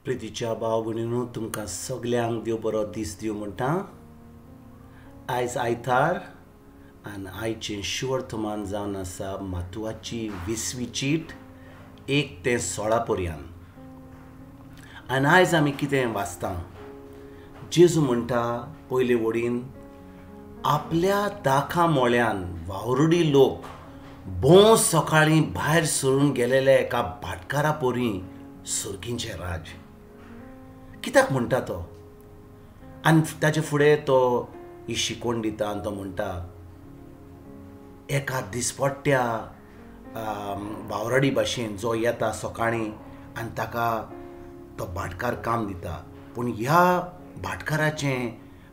प्रितीच्या भाव भयणीनू तुमकां सगल्यांक देव बरो दीस दिवं म्हणटा. आयज आयतार आनी आयचें शिवर्तमान जावन आसा मातुवाची 20वी चीट 1 ते 16 पर्यंत. आनी आयज आमी कितें वाचता, जेजू म्हणटा पयले वडीन आपल्या दाखा मोळ्यान वावरुडी लोक भोव सकाळीं भायर सरून गेलेले एका भाटकारा परी सुर्गींचें राज. कित्याक म्हणटा तो? आनी ताचे फुडें तो ही शिकवण दिता आनी तो म्हणटा एका दिसपट्ट्या वावराडी भाशेन जो येता सकाळीं आनी ताका तो भाटकार काम दिता, पूण ह्या भाटकाराचें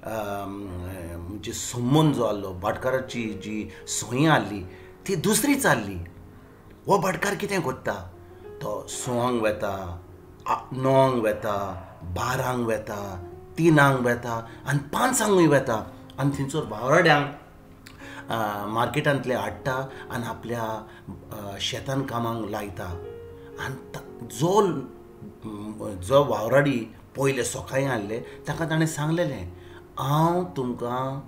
म्हणजे संबंद जो आहलो, भाटकाराची जी सोयी आहली ती दुसरी चालली. हो भाटकार कितें करता, तो 6 वता, 9 वता, 12 वता, 3 वता आनी 5 वता आनी थंयसर वावराड्यांक मार्केटांतले हाडटा आनी आपल्या शेतान कामांक लायता. आनी जो जो वावराडी पयले सकाळीं आहले ताका ताणें सांगलेलें, हांव तुमकां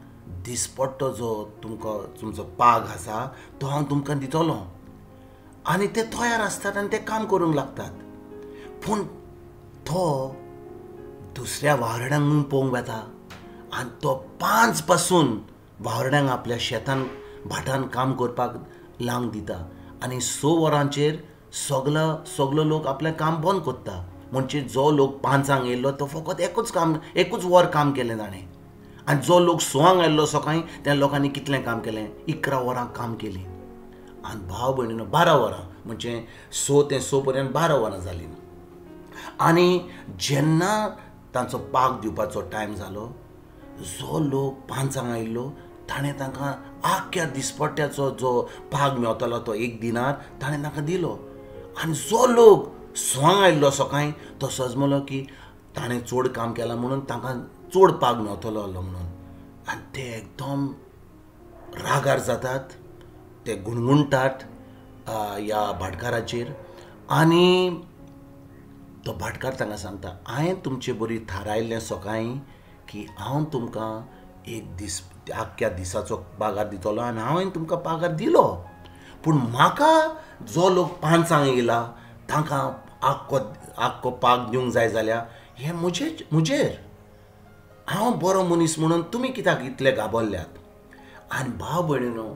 दिसपट्टो जो तुमकां तुमचो पाग आसा तो हांव तुमकां दितलो. आनी ते तयार आसतात आनी ते काम करूंक लागतात. पूण तो दुसऱ्या वावराड्यांक पळोवंक वता आनी तो 5 पासून वावराड्यांक आपल्या शेतान भाटान काम करपाक लावंक दिता आनी 6 वरांचेर सगलो लोक आपलें काम बंद करता. म्हणजे जो लोक 5 येयल्लो तो फकत एकूच वर काम केलें ताणें, आनी जो लोक 6 आयिल्लो सकाळीं त्या लोकांनी कितलें काम केलें, 11 वरां काम केलीं. आनी भाव भयणीनो 12 वरां म्हणजे 6 ते 6 पर्यंत 12 वरां जालीं. आनी जेन्ना तांचो पाक दिवपाचो टायम जालो, जो लोक 5 आयिल्लो ताणें तांकां आख्ख्या दिसपट्ट्याचो जो पाग मेवतालो तो 1 दिनार ताणें तांकां दिलो. आनी जो लोक 6 आयिल्लो सकाळीं तो सजमलो की ताणें चड काम केलां म्हणून तांकां चड पाग मेवतलो आहलो म्हणून. आनी ते एकदम रागार जातात, ते गुणगुणटात ह्या भाटकाराचेर. आनी तो भाटकार तांकां सांगता, हांवें तुमचे बरी थारायल्लें सकाळीं की हांव तुमकां एक दीस आख्ख्या दिसाचो पागार दितलो आनी हांवें तुमकां पागार दिलो, पूण म्हाका जो लोक 5 येयला तांकां आख्खो पाग दिवंक जाय जाल्यार हें म्हजेर, हांव बरो मनीस म्हणून तुमी कित्याक इतले घाबरल्यात. आनी भाव भयणीनो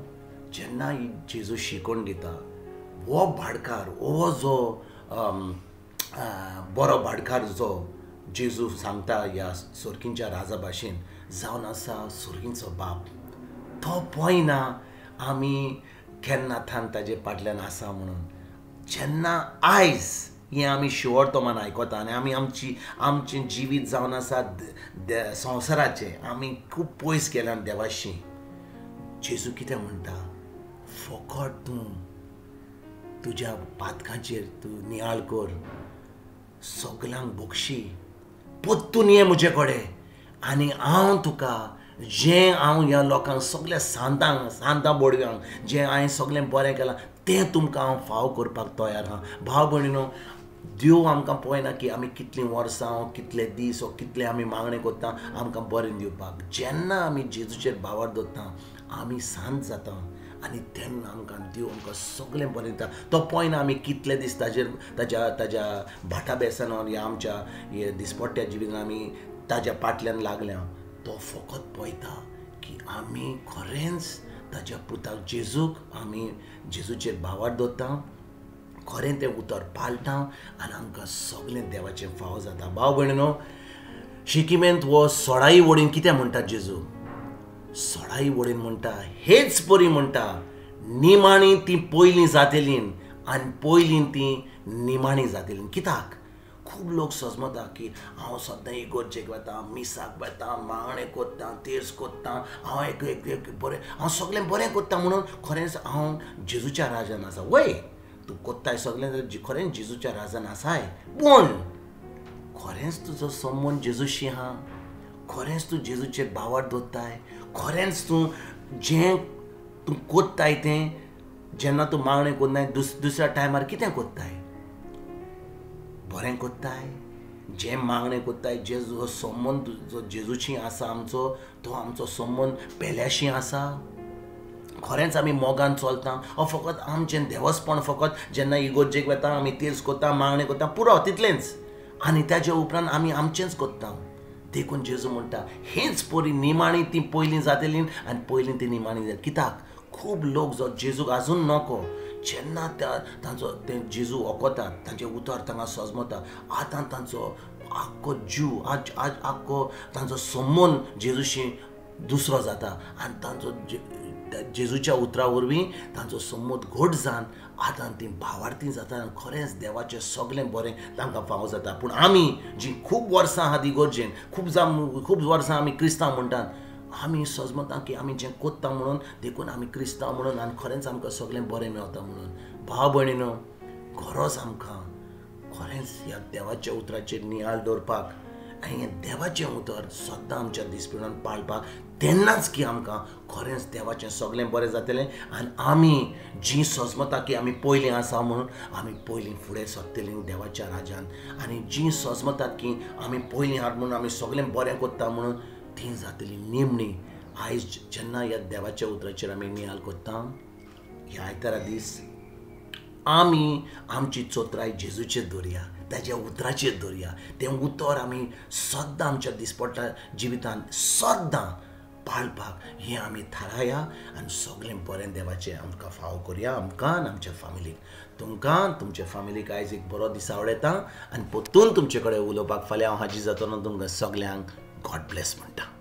जेन्ना जेजू शिकवण दिता, हो भाटकार हो जो बरो भाटकार जो जेजू सांगता ह्या सुर्गींच्या राजा भाशेन जावन आसा सुर्गींचो बाप, तो पळयना आमी केन्ना थान ताजे फाटल्यान आसा म्हणून. जेन्ना आयज हें आमी शिवर्तमान आयकता आनी आमी आमचें जिवीत जावन आसा संवसाराचें, आमी खूब पयस गेल्यान देवाशी. जेजू कितें म्हणटा, फकत तूं तुज्या पातकांचेर तूं नियाळ कर, सगल्यांक बक्षी, परतून ये म्हजे कडेन आनी हांव तुका जें हांव ह्या लोकांक सगल्या सांतां बोडव्यांक जें हांवें सगळें बरें केलां तें तुमकां हांव फाव करपाक तयार आहा. भाव भयणीनो देव आमकां पळयना की आमी कितलीं वर्सां, कितले दीस, कितले आमी मागणें करता आमकां बरें दिवपाक. जेन्ना आमी जेजूचेर भावार दवरता आमी शांत जाता आनी तेन्ना आमकां देव आमकां सगळें बरें दिता. तो पळयना आमी कितले दीस ताजेर ताज्या ताज्या भाटा बेसनान या आमच्या हे दिसपट्ट्या जिवितान आमी ताज्या फाटल्यान लागल्या. तो फकत पळयता की आमी खरेंच ताज्या पुताक जेजूक आमी जेजूचेर भावार दवरता, खरें तें उतर पाळटा आनी आमकां सगळें देवाचें फाव जाता. भाव भयणीनो शिकिमेंत हो 16 वडीन कितें म्हणटा जेजू, 16 वडीन म्हणटा हेच परी म्हणटा निमाणी ती पयलीं जातली आनी पयलीं ती निमाणी जातली. कित्याक खूब लोक सजमता की हांव सद्दां इगोर्जेक वता, मिसाक वता, मागणें करता, तेर्स करता, हांव एक एक बरें हांव सगळें बरें करता म्हणून खरेंच हांव जेजूच्या राजान आसा. वय तूं कोत्ताय सगळें खरेंच जेजूच्या राजान आसाय, पूण खरेंच तुजो संबंद जेजूशी आहा, खरेंच तूं जेजूचेर भावार दवरताय, खरेंच तूं जें तूं कोत्ताय तें जेन्ना तूं मागणें करनाय दुसऱ्या टायमार कितें कोत्ताय, बरें कोत्ताय जें मागणें कोत्ताय, जे जो संबंद जो जेजूशी आसा आमचो, तो आमचो संबंद पेल्याशी आसा. खरेंच आमी मोगान चलता ओ फकत आमचें देवस्पण फकत जेन्ना इगोर्जेक वता आमी तेज कोत्ता, मागणें कोत्ता, पुरो तितलेंच, आनी ताजे उपरांत आमी आमचेंच कोत्ता. देखून जेजू म्हणटा हेच परी निमाणी ती पयलीं जातली आनी पयलीं ती निमाणी जातली. कित्याक खूब लोक जो जेजूक आजून नको, जेन्ना त्या तांचो ते जेजू वखतात, तांचें उतर तांकां सजमता, आतां तांचो आख्खो जीव आज आज आख्खो तांचो संबंद जेजूशी दुसरो जाता आनी तांचो जेजूच्या उतरा वरवीं तांचो संबंद घट जावन आतां तीं भावार्थी जाता आनी खरेंच देवाचें सगळें बरें तांकां फावो जाता. पूण आमी जीं खूब वर्सां आहा इगोर्जेन, खूब वर्सां आमी क्रिस्तांव म्हणटात, आमी सजमता की आमी जें कोत्ता म्हणून, देखून आमी क्रिस्तांव म्हणून आनी खरेंच आमकां सगळें बरें मेळता म्हणून. भाव भयणीनो, गरज आमकां खरेंच ह्या देवाच्या उतराचेर नियाळ दवरपाक आनी हें देवाचें उतर सद्दां आमच्या दिसपणान पाळपाक, तेन्नाच की आमकां खरेंच देवाचें सगळें बरें जातलें आनी आमी जीं सजमता की आमी पयलीं आसा म्हणून आमी पयलीं फुडें सरतलीं देवाच्या राजान, आनी जीं सजमतात की आमी पयलीं आहात म्हणून आमी सगळें बरें कोत्ता म्हणून तीं जातलीं निमणी. आयज जेन्ना ह्या देवाच्या उतराचेर आमी नियाळ कोत्ता, ह्या आयतारा दीस आमी आमची चोत्राय जेजूचेर दवरया, ताज्या उतराचेर दवरया. तें उतर आमी सद्दां आमच्या दिसपट्ट्या जिवितांत सद्दां पाळपाक हें आमी थाराया आनी सगळें बरें देवाचें आमकां फावो करया, आमकां आनी आमच्या फामिलीक. तुमकां तुमच्या फामिलीक आयज एक बरो दीस आवडटा आनी परतून तुमचे कडेन उलोवपाक फाल्यां हांव हाजीर जातलो. तुमकां सगल्यांक गॉड ब्लेस म्हणटा.